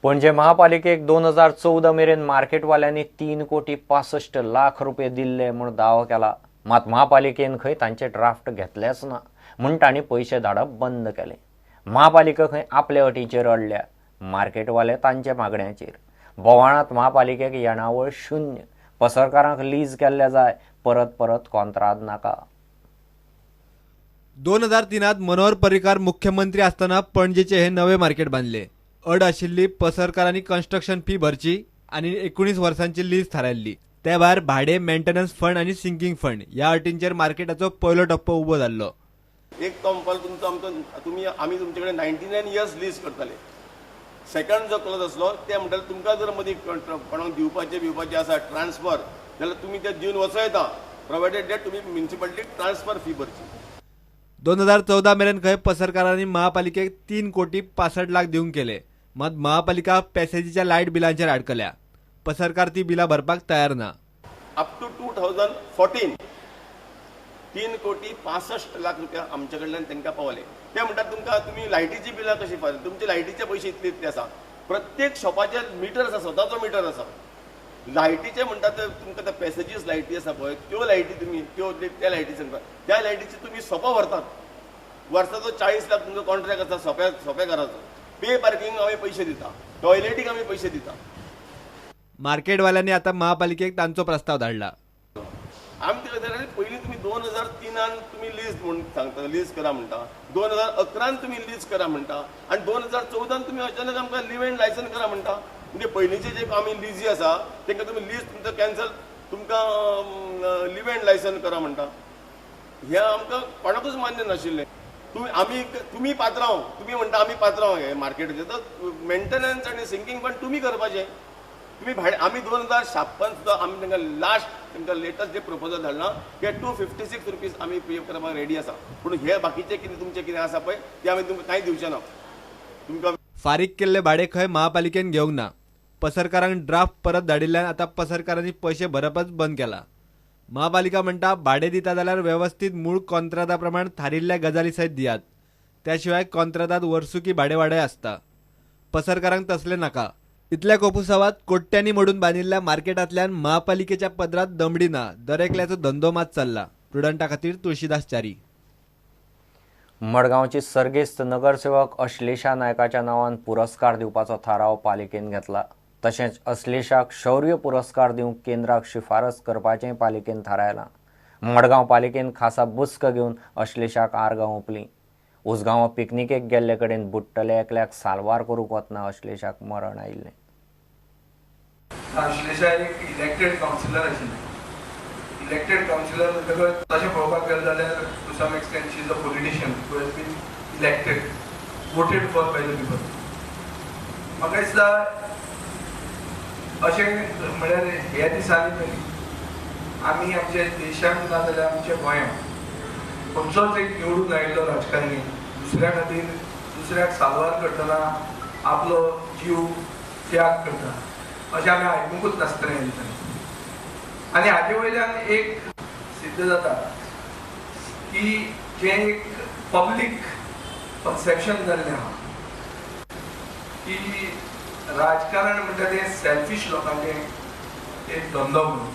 पणजे महापालिकेक 2014 मेरेन मार्केटवाल्यांनी 3 कोटी 65 लाख रुपये दिल्ले म्हूण दावो केला. मात महापालिकेन खंय तांचे ड्राफ्ट घेतलेच ना म्हूण तांणी पयशे धाडप बंद केलें. महापालिका खंय आपल्या अटींचेर अडल्या, मार्केटवाले तांच्या मागण्यांचेर. बोवाळांत महापालिकेक येणावळ शून्य. पसरकारांक लीज केल्ले जाय, परत परत कॉन्त्राद नाका. 2003 मनोहर पर्रीकार मुख्यमंत्री आसतना पणजेचे हे नवे मार्केट बांदले. अड आशिल्ली पसरकारांनी कन्स्ट्रक्शन फी भरची आनी 19 वर्सांची लीज थारायल्ली. ते भायर भाडे, मेंटेनन्स फंड आनी सिंकींग फंड ह्या अटींचेर मार्केटाचो पयलो टप्पो उबो जाल्लो. एक तो म्हणपाक तुमचो आमचो तुमी आमी तुमचे कडेन 99 इयर्स लीज करताले. सेकंड जो क्लॉज आसलो ते म्हणटाले तुमकां जर मदीं कोणाक दिवपाचें बिवपाचें आसा ट्रान्सफर जाल्यार तुमी ते दिवन वचो येता, प्रोवायडेड that तुमी म्युनिसिपालिटीक ट्रान्सफर फी भरची. 2014 मेरेन खंय पसरकारांनी महापालिकेक 3 कोटी 65 लाख दिवंक केले. मात महापालिका पॅसेजीच्या लायट बिलांचेर आडकल्या. पसरकार ती बिलां भरपाक तयार ना. अप टू 2014 3 कोटी 65 लाख रुपया आमचे कडल्यान तांकां पावले. ते म्हणटात तुमकां तुमी लायटीची बिलां कशी फारीक, तुमचे लायटीचे पयशे इतले इतले आसा. प्रत्येक शॉपाचेर मिटर आसा, स्वताचो मिटर आसा. लायटीचे म्हणटात ते तुमकां ते पॅसेजीस लायटी आसा पळय, त्यो लायटी तुमी त्यो त्या लायटी सांगता, त्या लायटीची तुमी सोपा व्हरतात. वर्साचो 40 लाख तुमचो कॉन्ट्रॅक्ट आसा सोंप्या सोंप्या घराचो. पे पार्किंग आमी पयशे दिता, टॉयलेटीक आमी पयशे दिता. मार्केटवाल्यांनी आता महापालिकेक तांचो प्रस्ताव धाडला. आमी ते पयलीं तुमी 2003 तुमी लीज म्हूण सांगता, लीज करा म्हणटा, 2011 तुमी लीज करा म्हणटा आनी 2014 तुमी अचानक आमकां लिव एंड लायसन करा म्हणटा. म्हणजे पयलींचे जे आमी लिजी आसा तांकां तुमी लीज तुमचो कॅन्सल, तुमकां लिव एंड लायसन करा म्हणटा. हें आमकां कोणाकूच मान्य नाशिल्लें. तुमी आमी तुमी पात्रांव, तुमी म्हणटा आमी पात्रांव हे मार्केटाचे, तर मेंटेनन्स आनी सिंकींग पण तुमी करपाचें. तुमी भाडें आमी 2056 सुद्दां आमी तांकां लास्ट तांकां लेटस्ट जे प्रपोजल धाडलां ते 256 रुपीज आमी पे करपाक रेडी आसा. पूण हे बाकीचे कितें तुमचें कितें आसा पळय ते आमी तुमकां कांय दिवचें ना. तुमकां फारीक केल्ले भाडे खंय महापालिकेन घेवंक ना. पसरकारांक ड्राफ्ट परत धाडिल्ल्यान आतां पसरकारांनी पयशे भरपच बंद केला. महापालिका म्हणटा भाडे दिता जाल्यार वेवस्थीत मूळ कॉन्त्रादा प्रमाण थारिल्ल्या गजाली सयत दियात. त्या शिवाय कॉन्त्रादात वर्सुकी भाडे वाडय आसता. पसरकारांक तसले नाका. इतल्या कोपुसावात कोट्यांनी मोडून बांदिल्ल्या मार्केटांतल्यान महापालिकेच्या पदरात दमडी ना. दरेकल्याचो धंदो मात चल्ला. प्रुडंटा खातीर तुळशीदास च्यारी. मडगांवची सर्गेस्त नगरसेवक अश्लेषा नायकाच्या नांवान पुरस्कार दिवपाचो थाराव पालिकेन घेतला. तशेंच अश्लेषाक शौर्य पुरस्कार दिवंक केंद्राक शिफारस करपाचें पालिकेन थारायलां. मडगांव पालिकेन खासा बुस्क घेवन अश्लेषाक आर्गां ओंपलीं. उसगांवां पिकनिकेक गेल्ले कडेन बुडटले एकल्याक साल्वार करूंक वतना अश्लेषाक मरण आयिल्लें. अश्लेषा एक इलेक्टेड कावन्सिलर आशिल्ली. इलेक्टेड कावन्सिलर म्हणटकच तशें पळोवपाक गेलें जाल्यार to some extent she is a politician who has been elected, voted for by the people. म्हाका दिसता अशें म्हळ्यार ह्या दिसांनी तरी आमी आमच्या देशांत ना जाल्यार आमच्या गोंयांत खंयचोच एक निवडून आयिल्लो राजकारणी दुसऱ्या खातीर दुसऱ्याक साल्वार करतना आपलो जीव त्याग करता अशें आमी आयकुंकूच नासतलें ह्या दिसांनी. आनी हाजे वयल्यान एक सिद्ध जाता की जें एक पब्लीक परसेप्शन जाल्लें आहा की राजकारण म्हणटा तें सेल्फीश लोकांचें एक धंदो म्हणून,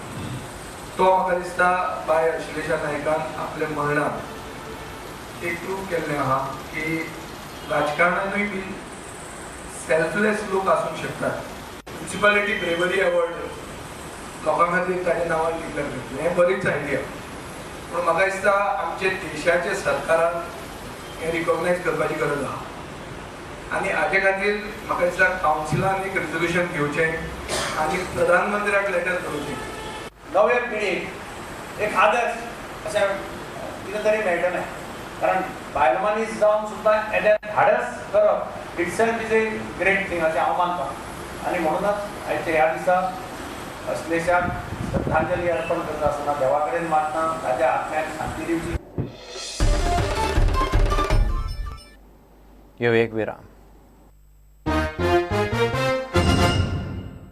तो म्हाका दिसता बाय अश्लेषा नायकान आपल्या मरणान एक प्रूव केल्लें आहा की राजकारणानूय बी सेल्फलेस लोक आसूंक शकतात. म्युनिसिपालिटी ब्रेवरी अवॉर्ड लोकां खातीर ताच्या नांवान डिक्लेर करतलें हें बरीच आयडिया, पूण म्हाका दिसता आमच्या देशाच्या सरकारान हें रिकॉग्नायज करपाची गरज आहा. आनी हाजे खातीर म्हाका दिसता कावन्सिलान एक रेजोल्युशन घेवचें आनी प्रधानमंत्र्याक लेटर बरोवचें. नवे पिळगेक एक आदर्श अशें कितें तरी मेळटलें, कारण बायल मनीस जावन सुद्दां येदें धाडस करप itself is a great thing अशें हांव मानता. आनी म्हणूनच आयच्या ह्या दिसा अश्लेषाक श्रद्धांजली अर्पण करता आसतना देवा कडेन मागता ताच्या आत्म्याक शांती दिवची. यो एक विराम.